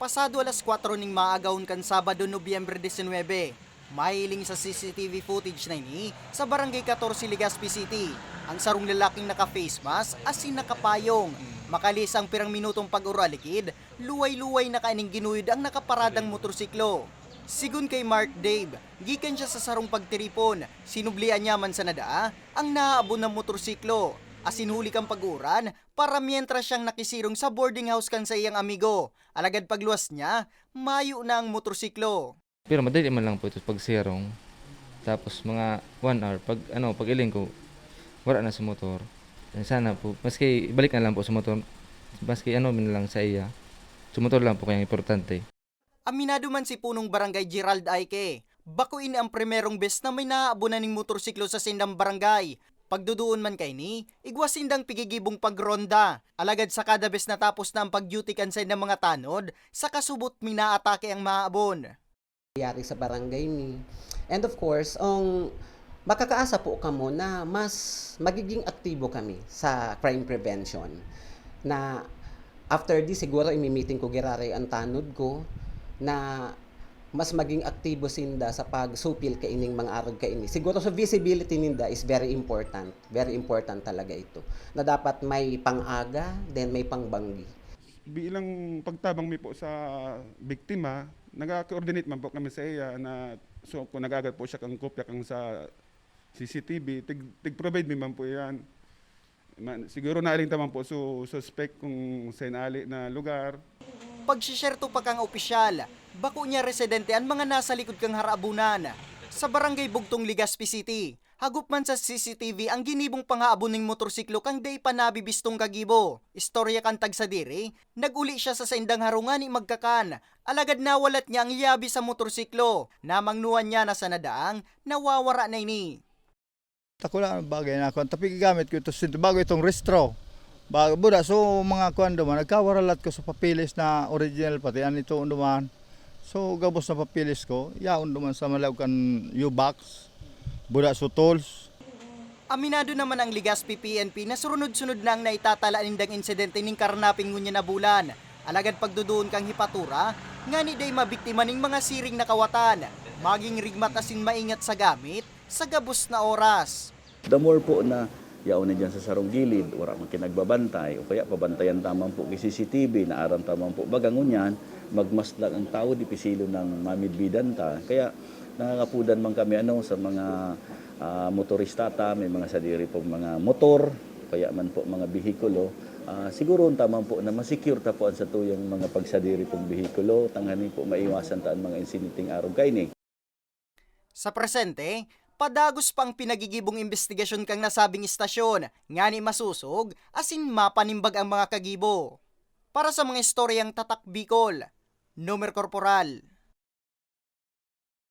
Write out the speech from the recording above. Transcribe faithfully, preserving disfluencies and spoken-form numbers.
Pasado alas kwatro ning maagahon kan Sabado, Nobyembre disinwebe, mahiling sa C C T V footage na ini sa Barangay Katorse, Legazpi City, ang sarong lalaking naka-face mask asin nakapayong. Makalihis ang pirang minutong pag-uralikid, luway-luway na kaining ginuyod ang nakaparadang motorsiklo. Sigon kay Mark Dave, gikan siya sa sarong pagtiripon, sinublian niya man sana daa ang nahaabon na motorsiklo, asin huli kan pag-uuran, para mientras siyang nakisirong sa boarding house kan saiyang amigo. Alagad pagluwas niya, mayo na ang motorsiklo. Pero madali man lang po ito pagsirong. Tapos mga one hour, pag ano, pag-iling ko, wala na sa motor. Eh, sana po, maski ibalik na lang po sa motor, maski ano man lang sa iya, sa motor lang po kaya importante. Aminado man si Punong Barangay Gerald Aike, bako ini ang primerong bes na may nahaabon na ning motorsiklo sa sindang barangay. Pagduduon man kaini, igwa sindang pigigibong pagronda. Alagad sa kada bes na tapos na ang pag-duty kan saindang mga tanod, sa kasubot minaatake ang maabon. Nangyari sa barangay mi. And of course, ang makakaasa po kamo na mas magiging aktibo kami sa crime prevention. Na after this, siguro imi-meeting ko giraray ang tanod ko na mas maging aktibo sinda sa pagsupil kaining mga arog kaini. Siguro sa visibility ninda is very important. Very important talaga ito. Na dapat may pang-aga, then may pangbanggi. Bilang pagtabang mi po sa biktima, nag-coordinate man po kami sa iya na, so, kung nag-agad po siya kang kopya kang sa C C T V, tig-, tig-provide mi man po yan. Man, siguro nailing ta man po su suspect kung sa inali na lugar. Pagsishare pa kan opisyal, bako niya residente an mga nasa likod kan harabunan. Sa Barangay Bugtong, Legazpi City, hagop man sa C C T V ang ginibong panghaabon ning motorsiklo kan dai pa nabibistong kagibo. Istorya kan tagsadiri, nag-uli siya sa saindang harong ngani magkakan, alagad nawalat niya ang lyabe sa motorsiklo. Namangnuhan niya na sana daang nawawara na ini. Takula ang bagay na kuwan. Tapi gamit ko ito, sinto, bago itong restro. Bago, buda, so mga kuwan duman, nagkawaralat ko sa papilis na original, pati an ito duman. So, gabos na papilis ko, yaon duman sa malaog kan U-Box. Buda, so tools. Aminado naman ang Legazpi P N P na surunod-sunod na ang naitatala nindang insidente ning karnaping ngunyan na bulan. Alagad pagduduon kang hipatura, ngani dai mabiktima ning mga siring na kawatan, maging rigmat asin maingat sa gamit, sa gabos na oras. The more po na yaon na dyan sa sarong gilid, wala man kinagbabantay, o kaya pabantayan ta man po ki C C T V, naaram ta man po baga ngunyan, magmask lang ang tawo, di pisilon nang mamidbidan ta. Kaya nangangapudan man kami, ano, sa mga, ah, motorista ta, may mga sadiri pong mga motor, kaya man po mga behikulo. Ah, sigurohon ta man po na ma-secure ta po ang satuyang mga pagsadiri pong behikulo, tanganing po maiwasan ta ang mga insidenteng arog kaini. Sa presente, padagos pa ang pinagigibong imbestigasyon kan nasabing istasyon, ngani masosog asin mapanimbag ang mga kagibo. Para sa mga istoryang Tatak Bicol, Nomer Corporal.